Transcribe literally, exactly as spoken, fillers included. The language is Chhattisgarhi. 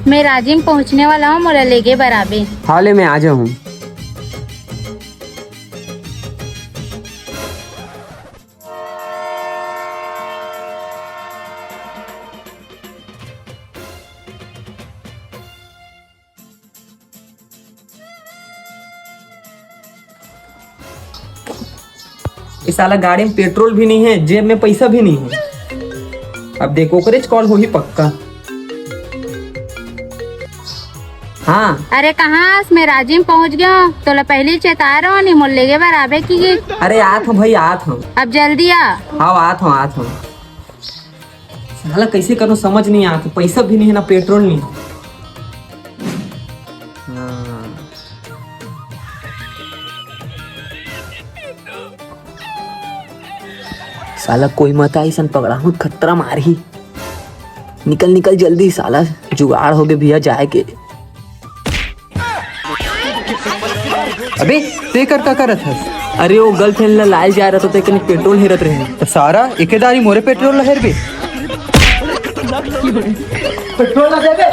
मैं राजिम पहुँचने वाला हूँ, मोला लेगे बर आबे। हाँ ले, मैं आ जाहूँ। ये साला गाड़ी में पेट्रोल भी नहीं है, जेब में पैसा भी नहीं है। अब देखो, ओकरेच कॉल होही पक्का। हाँ। अरे कहाँ हस? मैं राजिम पहुँच गया हूँ, तोला पहली चेता रहो नहीं, मोला लेगे बर आबे की गे। अरे आत हूँ भाई, आत हूँ। अब जल्दी आ। हाँ, आत हूँ, आत हूँ। साला कैसे करूँ समझ नहीं आत, पैसा भी नहीं है ना पेट्रोल नहीं है। हाँ। साला कोई मत आइसन पकड़ा हूँ, खतरा मारही। निकल निकल जल्दी, साला जुगाड़ हो गए भैया जाए के। अबे, ते कर का करत हस? अरे, वो गर्लफ्रेंड ला लाए जा रहा था, तो कहीं पेट्रोल हेरत रहे। तो सारा एकेदारी मोरे पेट्रोल ला हेरबे? पेट्रोल ना देबे?